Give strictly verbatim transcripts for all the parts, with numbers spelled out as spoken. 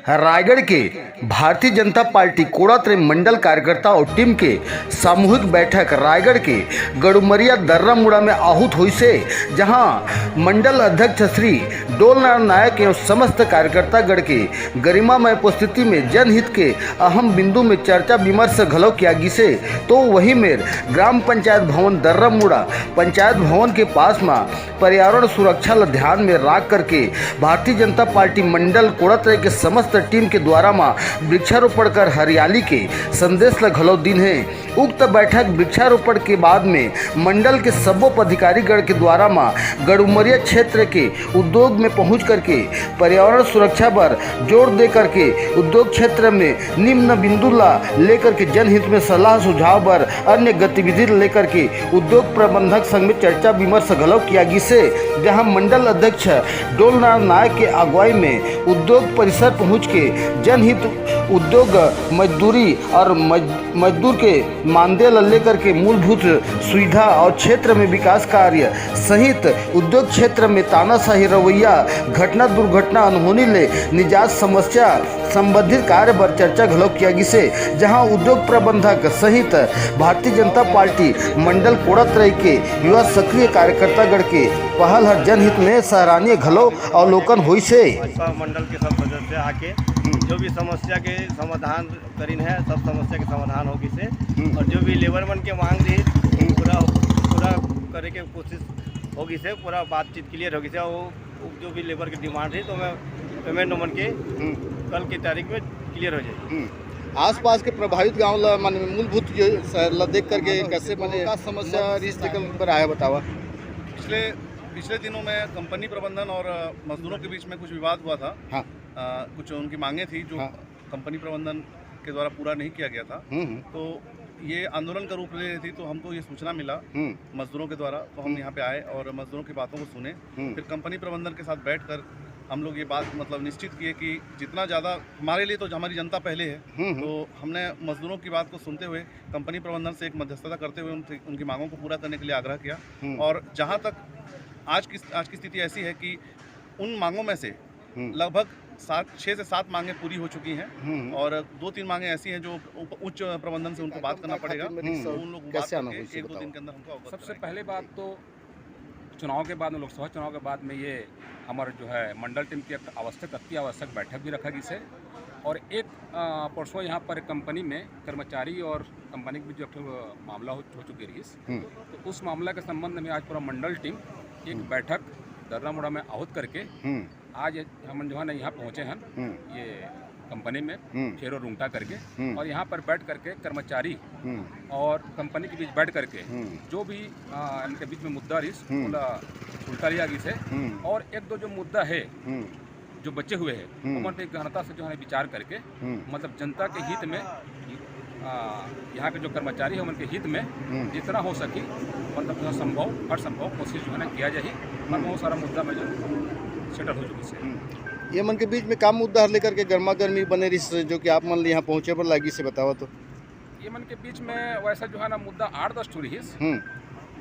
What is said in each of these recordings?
रायगढ़ के भारतीय जनता पार्टी कोड़ातरे मंडल कार्यकर्ता और टीम के सामूहिक बैठक रायगढ़ के गड़ुमरिया दर्रा मुड़ा में आहूत होइसे, जहां मंडल अध्यक्ष श्री डोलनारायण नायक एवं समस्त कार्यकर्ता गण के गरिमामय उपस्थिति में जनहित के अहम बिंदु में चर्चा विमर्श घलो किया गिसे। तो वही मेर ग्राम पंचायत भवन दर्रा मुड़ा पंचायत भवन के पास म पर्यावरण सुरक्षा ल ध्यान में राख करके भारतीय जनता पार्टी मंडल कोड़ातरे के समस्त टीम के द्वारा म वृक्षारोपण कर हरियाली के संदेश ल घलो दिन हे। उक्त बैठक वृक्षारोपण के बाद में मंडल के सब्बो पदाधिकारी गण के द्वारा म गड़ुमरिया क्षेत्र के उद्योग में पहुंच करके पर्यावरण सुरक्षा बर जोर दे करके उद्योग क्षेत्र में निम्न बिंदु ला लेकर के जनहित में सलाह सुझाव बर अन्य गतिविधि लेकर के उद्योग प्रबंधक संग में चर्चा विमर्श घलो किया गिसे, जहां मंडल अध्यक्ष डोलनारायण नायक के अगुवाई में उद्योग परिसर पहुंच के जनहित, उद्योग, मजदूरी और मज-, मजदूर के मानदेय ल लेकर के मूलभूत सुविधा और क्षेत्र में विकास कार्य सहित उद्योग क्षेत्र में तानाशाही रवैया, घटना दुर्घटना, अनहोनी ले निजात समस्या संबंधित कार्य बर चर्चा घलो किया गिसे, जहां उद्योग प्रबंधक सहित भारतीय जनता पार्टी मंडल कोड़ातरे के युवा सक्रिय कार्यकर्ता गण के पहल हर जनहित में सराहनीय घलो अवलोकन होइसे। मंडल के सब सदस्य आके जो भी समस्या के समाधान करिन है, सब समस्या के समाधान हो गिसे। हम्म। और जो भी लेबर मन के मांग रही, हम्म। पूरा, पूरा करे के कोशिश हो गिसे, पूरा बातचीत क्लियर हो गिसे। वो, वो जो भी लेबर के डिमांड रही, तो मैं पेमेंट ओमन के हम्म। कल की तारीख में क्लियर हो जाएगी। हम्म। आसपास के प्रभावित गांव ला, माने मूलभूत जो शहर ला देख करके कैसे, माने का समस्या रिश्ते के ऊपर आया, बतावा। पिछले, पिछले दिनों में कंपनी प्रबंधन और, अ, मजदूरों के बीच में कुछ विवाद हुआ था। हाँ। अ, कुछ उनकी मांगे थी जो हाँ। कंपनी प्रबंधन के द्वारा पूरा नहीं किया गया था। हम्म, हम्म। तो ये आंदोलन का रूप ले रही थी, तो हमको ये सूचना मिला हम्म। मजदूरों के द्वारा, तो हम हम्म। यहाँ पे आए और मजदूरों की बातों को सुने। हम्म। फिर कंपनी प्रबंधन के साथ बैठकर हम लोग ये बात, मतलब, निश्चित किए कि जितना ज़्यादा हमारे लिए, तो हमारी जनता पहले है, हम्म, हम्म। तो हमने मजदूरों की बात को सुनते हुए कंपनी प्रबंधन से एक मध्यस्थता करते हुए उनसे, उनकी मांगों को पूरा करने के लिए आग्रह किया। हम्म। और जहाँ तक आज की, आज की स्थिति ऐसी है कि उन मांगों में से हम्म। लगभग सात, छः से सात मांगें पूरी हो चुकी हैं हम्म। और दो तीन मांगें ऐसी हैं जो उप-, उच्च प्रबंधन से उनको बात करना पड़ेगा। हम्म। तो उन लोग बात करके एक दो दिन के अंदर हमको अवगत कराएंगे। सबसे पहले बात तो चुनाव के बाद में, लोकसभा चुनाव के बाद में ये हमारा जो है मंडल टीम की एक आवश्यक, अति आवश्यक बैठक भी रखा गिस हे। और एक, अ, परसों यहाँ पर कंपनी में कर्मचारी और कंपनी के बीच जो एक ठो मामला हो, हो चुके रहिस, हम्म। तो उस मामला के संबंध में आज पूरा मंडल टीम एक हम्म। बैठक दर्रा मुड़ा में आहूत करके हम्म। आज हमन जो है ना यहाँ पहुँचे हन, हम्म। ये कंपनी में हम्म। फेरो रुंगटा करके, हम्म। और यहाँ पर बैठ करके कर्मचारी हम्म। और कंपनी के बीच बैठ करके हम्म। जो भी, आ, इनके बीच में मुद्दा रहिस, हम्म। ओला सुलटा लिया गिस हे। हम्म। और एक दो जो मुद्दा है, हम्म। जो बचे हुए हैं, हम्म। ओमन पे गहनता से जो है विचार करके, हम्म। मतलब जनता के हित में, आ, यहाँ के जो कर्मचारी है, ओमन के हित में हम्म। जितना हो सकी, मतलब जो संभव, हर संभव कोशिश जो है ना किया जाही। और हम्म। बहुत सारा मुद्दा में जो सेटल हो चुकी है। हम्म। ये मन के बीच में का मुद्दा हर लेकर के गर्मा गर्मी बने रहिस, जो कि आप मन ल यहाँ पहुँचे बर लागिस हे, बतावा तो। ये मन के बीच में वैसा जो है ना मुद्दा आठ दस ठो रहिस। हम्म।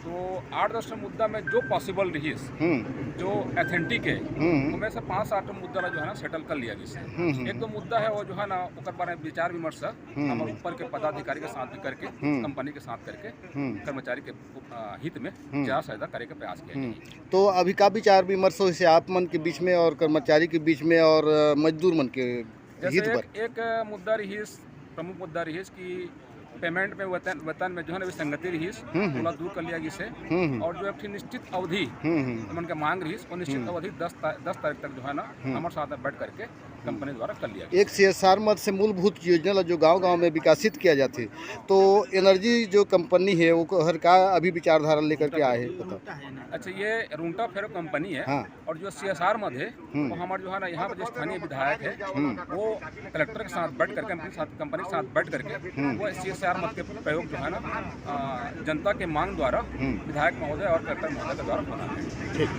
तो आठ दस ठो मुद्दा में जो पॉसिबल रहिस, हम्म। जो ऑथेंटिक है, हम्म। ओमे से पाँच सात ठो मुद्दा ला जो है ना सेटल कर लिया गिस हे। हम्म, हम्म। एक दो मुद्दा है, वो जो है ना ओकर बारे में विचार विमर्श हम्म। हमर ऊपर के पदाधिकारी के साथ करके, हम्म। कंपनी के साथ करके हम्म। कर्मचारी के, अ, हित में हम्म। ज्यादा से ज्यादा करे के प्रयास किया हम्म। जाए। तो अभी का विचार विमर्श होइस हे आप मन के बीच में और कर्मचारी के बीच में और, अ, मजदूर मन के जैसे हित एक, बर? एक मुद्दा रहिस, प्रमुख मुद्दा रहिस कि पेमेंट में, वेतन, वेतन में जो है ना विसंगति रहिस, हम्म, हम्म। ओला दूर कर लिया गिस हे। हम्म, हम्म। और जो एक ठो निश्चित अवधि हम्म, हम्म। हमन के मांग रहिस, वो निश्चित हम्म। अवधि दस ता-, दस तारीख तक जो है ना हम्म। हमारे साथ में बैठ करके हम्म। कंपनी द्वारा कर लिया गया। एक सीएसआर मद से मूलभूत योजना ला जो गांव-गांव में विकसित किया जाथे, तो एनर्जी जो कंपनी है, वो हर का अभी विचारधारा लेकर के आए हैं, बताओ। अच्छा, ये रुंगटा फेरो कंपनी है। हाँ। और जो सीएसआर मद है, हम्म। वो हमारे जो है ना, यहाँ पर जो स्थानीय विधायक है, हम्म। वो कलेक्टर के साथ बैठ करके, कंपनी के साथ, कंपनी के साथ बैठ करके, हम्म। वो सीएसआर मद के प्रयोग जो है ना, अ, जनता के मांग द्वारा हम्म। विधायक महोदय और कलेक्टर महोदय के द्वारा होना है। ठीक।